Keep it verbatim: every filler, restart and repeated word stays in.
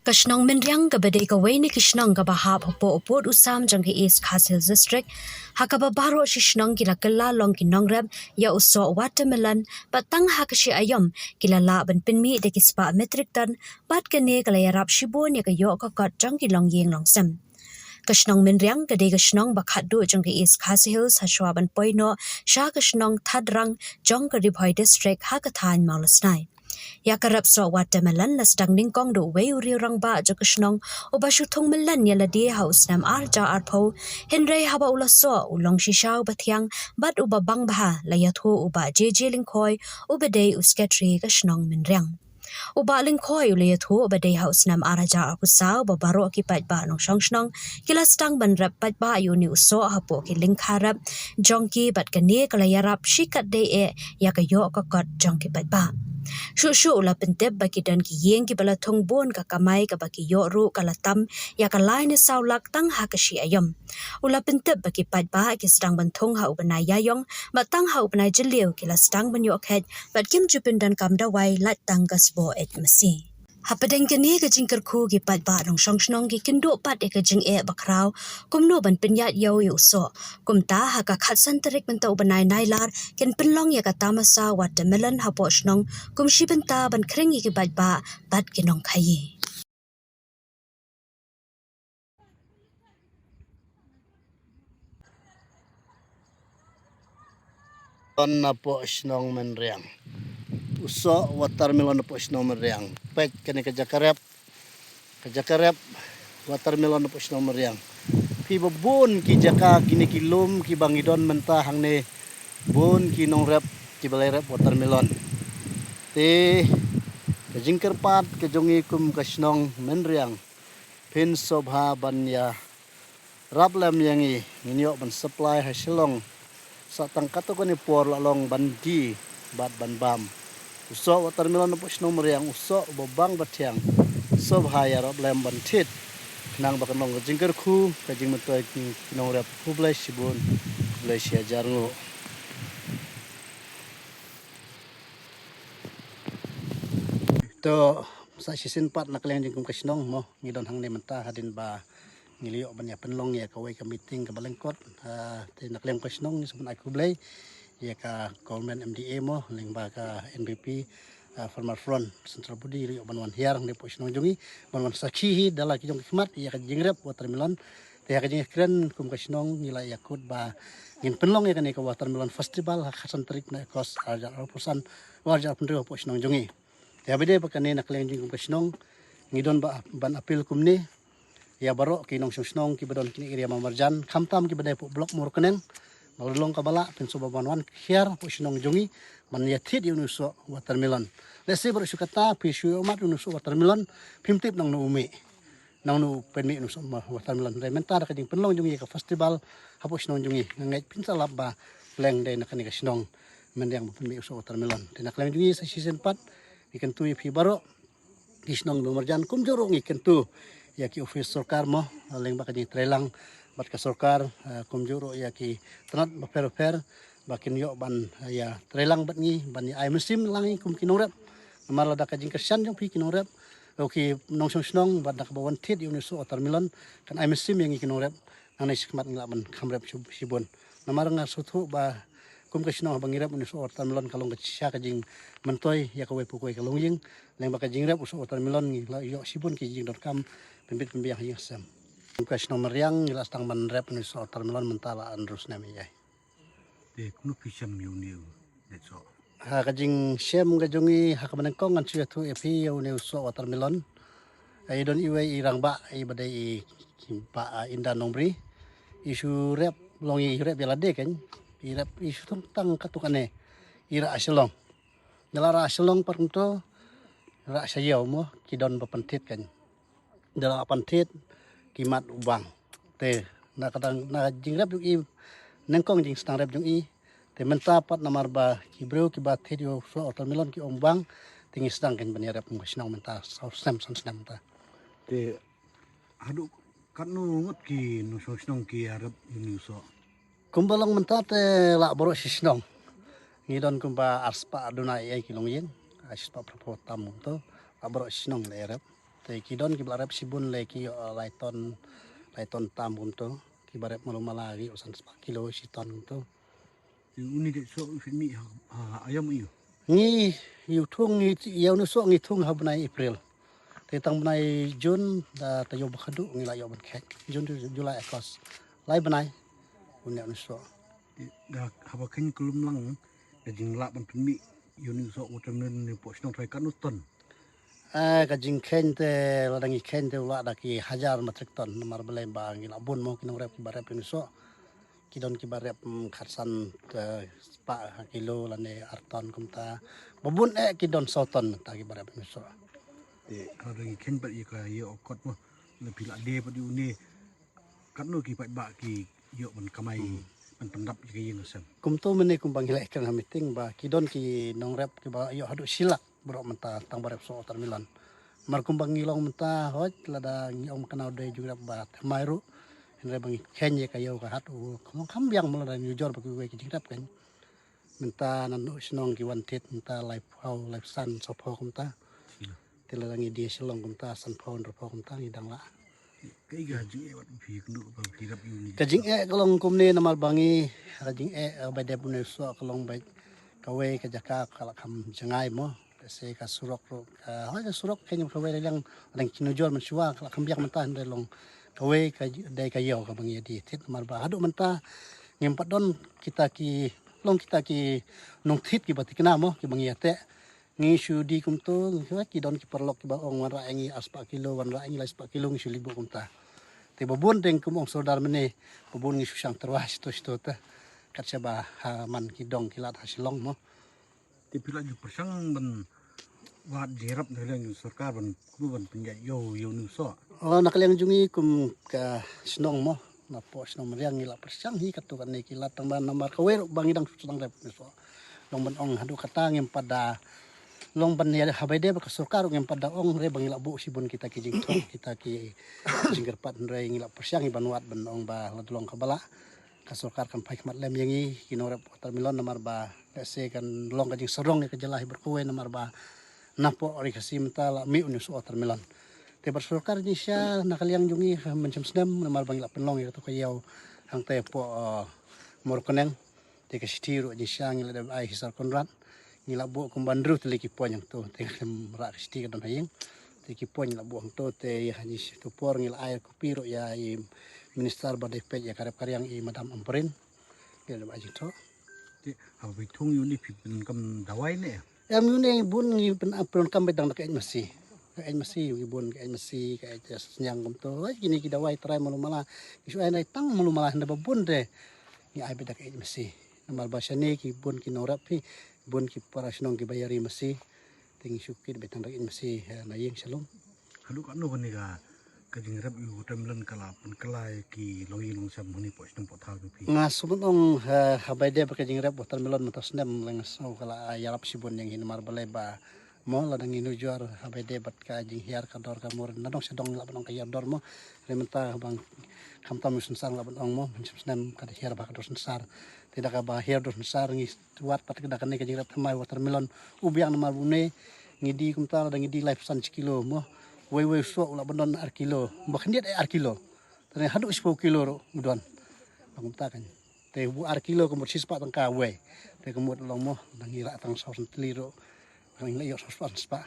Ka shnong Mynriang kaba dei kawei na ki shnong kaba hap hapoh u pud u sam jong ka East Khasi Hills District, ha kaba baroh shi shnong ki la kylla long ki nongrep ïa u soh watermelon, bad tang ha ka shi aïom ki la lah ban pynmih da ki spah metric ton, bad kane ka la ïarap shibun ïa ka ïoh ka kot jong ki longïing longsem. Ka shnong Mynriang ka dei ka shnong ba khatduh jong ka East Khasi Hills hashwa ban poi noh sha ka shnong Thadrang jong ka Ri Bhoi District ha ka thaiñ Mawlasnai. Ïa ka rep soh watermelon la sdang nyngkong da uwei u riew rangbah jong ka shnong uba shu thung mlien ïa lade ha u snem ar hajar arphew, hynrei haba u la soh u long shisha uba thiang bad uba bang bha, la ïathuh u Bah J J Lyngkhoi uba dei u Secretary ka shnong Mynriang. U Bah Lyngkhoi u la ïathuh ba dei ha u snem ar hajar arphew saw ba baroh ki paidbah nongshong shnong ki la sdang ban rep paidbah ïa une u soh hapoh ki lyngkha rep jong ki, bad kane ka la ïarap shikatdei eh ïa ka ïoh ka kot jong ki paidbah. Shuh shuh u la pyntip ba ki don ki ïing kiba la thung bun ka kamai kaba ki ïoh ruh ka la tam ïa ka lai ne saw lak tang ha ka shi aïom. U la pyntip ba ki paidbah ki sdang ban thung ha u bnai Ïaïong, bad tang ha u bnai Jylliew ki la sdang ban ïoh kheit, bad kim ju pyndonkam dawai, lait tang ka sboh eit masi. Hapdeng kane ka jingkyrkhu, ki paidbah nongshong shnong ki kynduh pat ïa ka jingeh bakhraw kumno ban pynïaid ïew ïa u soh. Kumta ha ka khatsan tarik mynta u bnai Nailar kin pynlong ïa ka tamasa watermelon hapoh shnong kum shi bynta ban khring ïa ki paidbah bad ki nongkhaïi. Ton napoh shnong Mynriang. U soh watermelon napoh shnong Mynriang. Peit kane ka jaka rep. Ka jaka rep watermelon napoh shnong Mynriang. Phi, ba bun ki jaka kine ki lum kiba ngi don mynta hangne. Bun ki nongrep kiba la rep watermelon. Te ka jingkyrpad ka jong ngi kum ka shnong Mynriang, phin sngewbha ban ïa rap lem ïa ngi, ngin ïoh ban supply ha Shillong. Sa tang katto katne por la long ban die bad ban bam. U soh watermelon napoh shnong Mynriang u soh uba bang ba thiang. Sngewbha ïa rap lem ban thied. Khnang ba kan long ka jingkyrkhu, ka jingmyntoi ki nongrep. Khublei shibun, khublei shi hajar nguh. To, sa shisien pat na ka liang jong ngi kum ka shnong mo, ngi don hangne mynta hadien ba ngi la ïoh ban ïa pynlong ïa kawei ka meeting kaba lyngkot. Ah, te na ka liang ka shnong ngi sngewbha ban ai khublei ïa ka government M D A mo, lyngba ka N P P, ah, Farmer Front Central Body, la ïoh ban wan hiar hangne hapoh shnong jong ngi, ban wan sakhi hi da la ki jong ki khmat ïa ka jingrep watermelon. Te ha ka jingkren kum ka shnong ngi la ïakut ba ngin pynlong ïa kane ka watermelon festival ha ka khatsan tarik na August, ar hajar arphew san, ar hajar arphew hynriew hapoh shnong jong ngi. Te haba ïadei bad kane na ka liang jong ngi kum ka shnong, ngi don ba, ban appeal kumne ïa baroh ki nongshong shnong kiba don kine area Mawmarjan, khamtam kiba dei hapoh block Mawryngkneng, ba la long kaba lah, phin sngewbha ban wan hiar hapoh shnong jong ngi ban ïa thied ïa une u soh watermelon. Lehse baroh shu kata phi shu ïohmad ïa une u soh watermelon, phim tip nangno u mih, nangno u pynmih une u soh watermelon. Hynrei mynta da ka jingpynlong jong ngi ïa ka festival hapoh shnong jong ngi, nga ngeit phin sa lap ba pleng dei na kane ka shnong Mynriang ba pynmih u soh watermelon. Te na ka liang jong ngi sa shisien pat ngi kyntu ïa phi baroh ki shnong Mawmarjan, kumjuh ruh ngi kyntu ïa ki office sorkar mo, lyngba ka jingtreilang bad ka sorkar, eh, kumjuh ruh ïa ki tnat bapher bapher ba kin ïoh ban, eh, ïa treilang bad ngi, ban ïa ai mynsiem lang ïa ngi kum ki nongrep. Namar lada ka jingkyrshan jong phi ki nongrep, o ki nongshong shnong, bad da kaba wan thied ïa une u soh watermelon, kan ai mynsiem ïa ngi ki nongrep. Nangne shakhmat ngi lah ban kham rep shib-, shibun. Namar nga sngewthuh ba kum ka shnong haba ngi rep une u soh watermelon ka long ka shisha ka jingmyntoi ïa kawei pa kawei ka longïing. Lyngba ka jingrep u soh watermelon ngi la ïoh shibun ki jingdonkam pynbit pynbiang ha ïing ha sem. Kum ka shnong Mynriang ngi la sdang ban rep une u soh watermelon mynta la hynriew snem ïa. Te kumno phi shem ïa une u soh? Ha ka jingshem ka jong ngi ha kaba nyngkong ngan shu ïathuh ïa phi ïa une u soh watermelon. I don iwei i rangbah iba dei i, i Bah, ah, Inda Nongbri. I shu rep long i rep ïa lade kan. I rep i shu thung tang katto katne. I rah ha Shillong. Da la rah ha Shillong pat kumto, rah sha ïew mo, ki don ba pynthied kan. Da la pynthied ki mad u bang. Te na ka dang, na jingrep jong i, nyngkong jingsdang rep jong i. Te mynta pat namar ba ki briew kiba thied ïa u soh watermelon ki ong bang, te ngi sdang kan ban ïarep kum ka shnong mynta saw snem san snem mynta. Te haduh katno ngut ki nongshong shnong ki ïarep ïa une u soh? Kumba long mynta te lah baroh shi shnong. Ngi don kumba arspah duna ïa ki longïing, arspah phraphew tam kumto, lah baroh shi shnong la ïarep. Te ki don kiba la rep shibun le ki ïoh lai ton, lai ton tam kumto. Kiba rep malu mala ki ïoh san spah kilo shi ton kumto. Te uni de so fit mi ha, ha ayam ïu. Ngi ïu thung ngi ïa uni so ngi thung ha bnai April. Te tang bnai June da ta ïoh ba khadu ngi la ïoh ban khet. June, July, August. Lai bnai. Uni uni so. Te da haba khein kulum lang da jinglah ban pynmih ïa uni so watermelon ne po shnong thai kan ton. Eh, ka jingkhein te lada ngi khein te u lah da ki hajar metric ton namar balei ba ngi la bun mo ki nongrep kiba rep uni so. Ki don kiba rep, mm, khatsan te spah ha kilo lane ar ton kumta. Ba bun eh ki don saw ton ta kiba rep uni so. Te ka dang khein pat ïa ka ïa okot mo. Na phi la de pat ïa une. Katno ki paidbah ki ïoh ban kamai ban pyndap ïa ka ïing ka sem. Kumto mynne kumba ngi la ïakren ha meeting ba ki don ki nongrep kiba ïoh haduh shi lak baroh mynta tang ba rep so watermelon. Mar kumba ngi long mynta hoi lada ngi ong ma kane u dei jingrep ba thymmai ruh. Hynrei ba ngi khein ïa ka ïew ka hat u long kham biang mo lada ngi ujor ba kiwei ki jingrep khein. Mynta naduh shnong ki wan thied mynta laiphew, laiphew san, sawphew kumta. Te lada ngi die Shillong kumta sanphew, hynriewphew kumta ngi dang lah. Kaei ka jingeh wat phi kynduh ba phi rep ïa uni? Ka jingeh ka long kumne namar ba ngi, ka jingeh, eh, ba dep une u soh ka long ba kawei ka jaka ka la kham jngai mo. Te se ka surok ruh, ka, hoi ka surok ka nyam kawei la liang, la dang kin ujor mynshuwa ka la kham biang mynta hynrei long kawei ka dei ka ïew kaba ngi ïa die thied namar ba haduh mynta ngim pat don kita ki, long kita ki nongthied kiba thikna mo kiba ngi ïateh. Ngi shu die kumto, ngi shu, ki don ki paralok kiba ong wanrah ïa ngi ar spah kilo, wanrah ïa ngi lai spah kilo, ngi shu leit buh kumta. Te ba bun deng kum ong sordar mynne, ba bun ngi shu shang tyrwa shito shito te. Kat shaba ha man ki dong ki lad ha Shillong mo. Te phi la ju pyrshang ban wad jingrep na liang jong sorkar ban, ban pynjah ïew ïa uni u soh. Oh, na ka liang jong ngi kum ka shnong mo. Napoh shnong Mariang ngi la pyrshang hi katto katne ki lad tang ba namar kawei ruh ba ngi dang shu sdang rep uni u soh. Long ban ong haduh kata ngim pat da long ban ïa haba ïadei bad ka sorkar ruh ngim pat da ong hynrei ba ngi la buh shibun kita ki jingthok kita ki jingkyrpad hynrei ngi la pyrshang hi ban wad ban ong ba lada long kaba lah ka sorkar kan phai khmat lem ïa ngi ki nongrep watermelon namar ba lehse kan long ka jingsarong ïa ka jylla hi bad kawei namar ba napoh ri Khasi mynta la mih uni u soh watermelon. Te bad sorkar jingshisha na ka liang jong ngi ha mynshem snem namar ba ngi la pynlong ïa kato ka ïew hangta hapoh, eh, Mawryngkneng. Te ka shithi ruh jingshisha ngi la dep ai ha Sir Conrad. Ngi la buh kumba hynriew tylli ki point hangto te ngi khlem rah ka shithi ka don ha ïing. Te ki point ngi la buh hangto te ïa ha jingshisha tu por ngi la ai copy ruh ïa i minister ba dei peit ïa ka rep ka riang i Madam Ampareen. Ïa la dep ai jingthoh. Te haba phi thung ïa uni phi pyndonkam dawai ne? Em, ïa uni bun ngi pyn, pyndonkam beit dang da ka eit masi. Ka eit masi ngi bun ka eit masi ka eit sniang kumto. Hoi kine ki dawai trai malu mala. Ngi shu ai nai tang malu mala hynda ba bun te ngi ai beit da ka eit masi. Namar ba shane ki bun ki nongrep phi bun ki para shnong kiba ïa ri masi. Te ngi shu kit beit tang da ka eit masi, eh, na ïing shalom. Haduh katno kane ka, ka jingrep ïa u watermelon ka la pynkylla ïa ki longïing longsem hangne hapoh shnong poh thaw jong phi? Nga shu ban ong, eh, haba ïadei bad ka jingrep watermelon mynta u snem leng shu ka la ïarap shibun ïa ngi namar balei ba mo lada ngi nujor haba ïadei bad ka jinghiar ka dor ka mur na dong sha dong la ban ong ka hiar dor mo. Hynrei mynta ba khamtam u synsar la ban ong mo mynshem snem ka da hiar ba ka dor synsar. Te da kaba hiar dor synsar ngi wad pat da kane ka jingrep thymmai watermelon u biang namar une ngi die kumta lada ngi die laiphew san shi kilo mo. Wei wei u soh u lah ban don ar kilo. Ba khyndiat ai ar kilo. Te haduh shiphew kilo ruh u don. Ba kumta kan. Te u ar kilo ka mut shispah tyngka wei. Te ka mut long mo da ngi rah tang saw san tylli ruh. Ngi la ïoh saw spah san spah.